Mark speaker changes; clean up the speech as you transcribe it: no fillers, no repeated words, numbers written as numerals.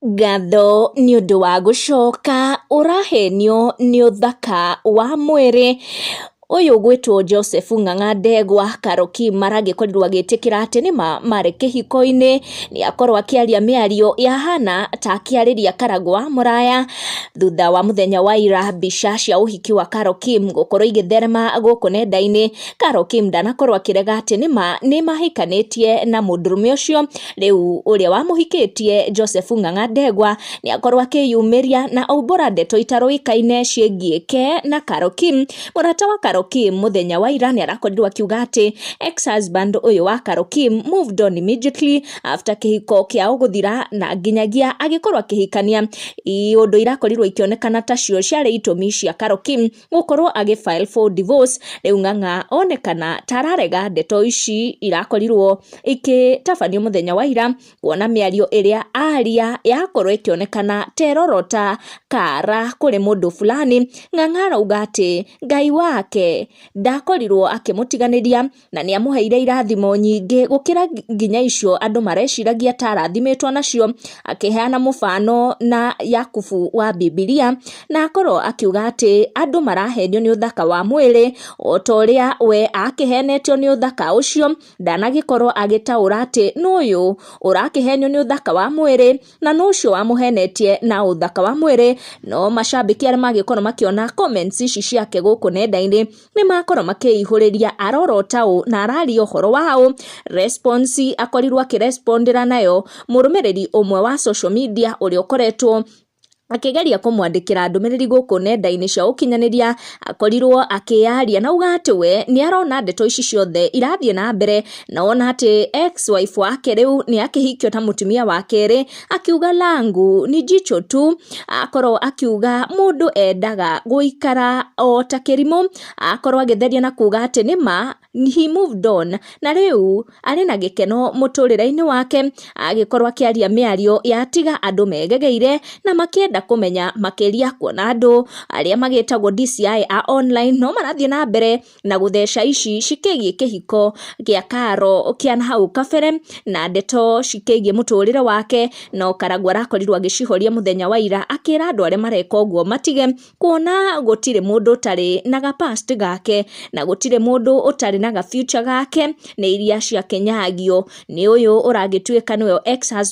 Speaker 1: Ngatho nĩ ũndũ wa gũcoka ũrahenio nĩ ũthaka wa mwĩrĩ. Ũyũ ũgwĩtwo Joseph Ng'ang'a Ndegwa Karoki maragĩkorirwo agĩtĩkĩra atĩ nĩma marĩ kĩhiko-inĩ, nĩ akorwo akĩaria mĩario yahana ta akĩarĩria Karagwa Mũraya thutha wa mũthenya wa ira mbica cia ũhiki wa Carol Kim gũkorwo igĩtherema gũkũ nenda-inĩ. Carol Kim ndanakorwo akĩrega atĩ nĩma nĩmahikanĩtie na mũndũrũme ũcio. Rĩu ũrĩa wamũhikĩtie Joseph Ng'ang'a Ndegwa nĩ akorwo akĩyumĩria na aumbũra ndeto itarũĩkaine ciĩgiĩ ke na Carol Kim. Mũrata wa Carol Kim mũthenya wa ira nĩ arakorirwo akiuga atĩ ex husband ũyũ wa Carol Kim moved on immediately after kĩhiko kĩao gũthira na nginyagia agĩkorwo akĩhikania, ũndũ irakorirwo ikĩonekana tacio ciarĩ itũmi cia Carol Kim gũkorwo agĩ file for divorce. Rĩu Ng'ang'a onekana ta ararega ndeto ici irakorirwo ikĩtabanio mũthenya wa ira, kuona mĩario ĩrĩa aria yakorwo ĩkĩonekana ta ĩrorota kara kũrĩ mũndũ fulani. Ng'ang'a arauga atĩ Ngai wake ndakorirwo akĩmũtiganĩria na nĩ amũheire irathimo nyingĩ gũkĩra nginya icio andũ mareciragia ta arathimĩtwo nacio, akĩheana mũbano na Yakubu wa Bibilia, na akorwo akiuga atĩ andũ marahenio nĩ ũthaka wa mwĩrĩ o ta ũrĩa we akĩhenetio nĩ ũthaka ũcio. Ndanagĩkorwo agĩtaũra atĩ nũ ũyũ ũrakĩhenio nĩ ũthaka wa mwĩrĩ na nũ ũcio wamũhenetie na ũthaka wa mwĩrĩ. No macambĩki arĩa magĩkorwo makĩona comments ici ciake gũkũ nenda-inĩ nĩ makorwo makĩihũrĩria arorota ũ na araria ũhoro wa ũ. Response akorirwo akĩrespondera nayo mũrũmĩrĩri ũmwe wa social media ũrĩa ũkoretwo akĩgeria kũmwandĩkĩra ndũmĩrĩri gũkũ nenda-inĩ cia ũkinyanĩria, akorirwo akĩyaria na auga atĩ we nĩ arona ndeto ici ciothe irathiĩ na mbere na ona atĩ ex wife wake rĩu nĩ akĩhikio ta mũtumia wa kerĩ, akiuga langu ni jicho tu. Akorwo akiuga mũndũ endaga gũikara o ta kĩrimũ, akorwo agĩtheria na kuga atĩ nĩma he moved on na rĩu arĩ na gĩkeno mũtũrĩre-inĩ wake, agĩkorwo akĩaria mĩario yatiga andũ megegeire na makĩenda kũmenya makĩria, kuona andũ arĩa magĩtagwo DCI a online no marathiĩ na mbere na gũtheca ici cikĩgiĩ kĩhiko gĩa Karo kĩa hau kabere na ndeto cikĩgiĩ mũtũrĩre wake. No Karagũ arakorirwo agĩcihoria mũthenya wa ira, akĩra andũ arĩa mareka ũguo matige, kuona gũtirĩ mũndũ ũtarĩ na ga past gake na gũtirĩ mũndũ ũtarĩ na ga future gake. Nĩ iria ciakĩnyagio nĩ ũyũ ũragĩtuĩka nĩwe ex husband.